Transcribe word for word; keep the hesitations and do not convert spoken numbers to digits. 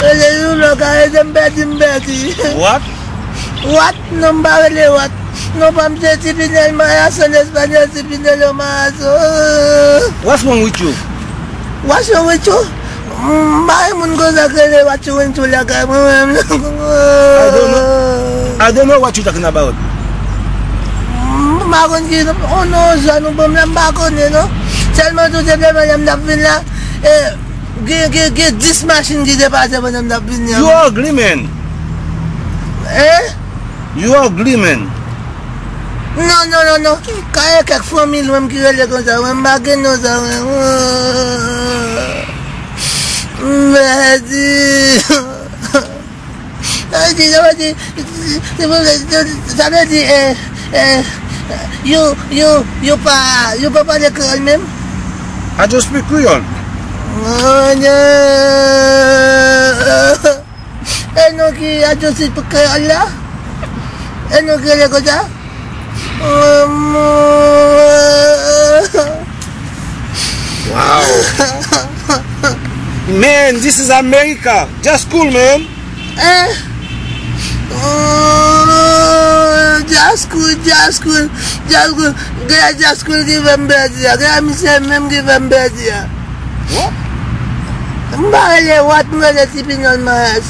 Rele nou lò ka ede m pèdi, m pèdi. What? What? Non, m pa rele What. Non, pa m se Tipinèl Mayason, espanyòl Tipinèl Mayason. What's wrong with you? What's wrong with you? M pa gen moun konsa k rele What you into lakay mwen menm non. I don't know. I don't know what you talking about. M pa konn ki, oh non, jan nou ban m la, m pa konnen non. Sèlman tou se demen lè m t ap vin la, e, gen, gen, gen dis machin ki te pase pandan m t ap vini an. You ugly, man. Hein? You ugly, man. Non, non, non, non. Ka gen kèk fanmi lwen m ki rele konsa, mwen m pa gen non sa, mwen. M pèdi. Sa vle di, sa vle di, sa vle di, eh, eh, yo, yo, yo pa, yo pa pale kreyòl menm? I just speak Creole. Oh, non. E nou ki adjousi pou kreyòl la? E nou ki rele konsa? Wow. Man, this is America. Just cool, man. Eh? Oh, just cool, just cool, just cool. Gen just cool ki fè m pèdi a. Gen misye menm ki fè m pèdi a. What? M pa rele What, m rele Tipinòl Mayas.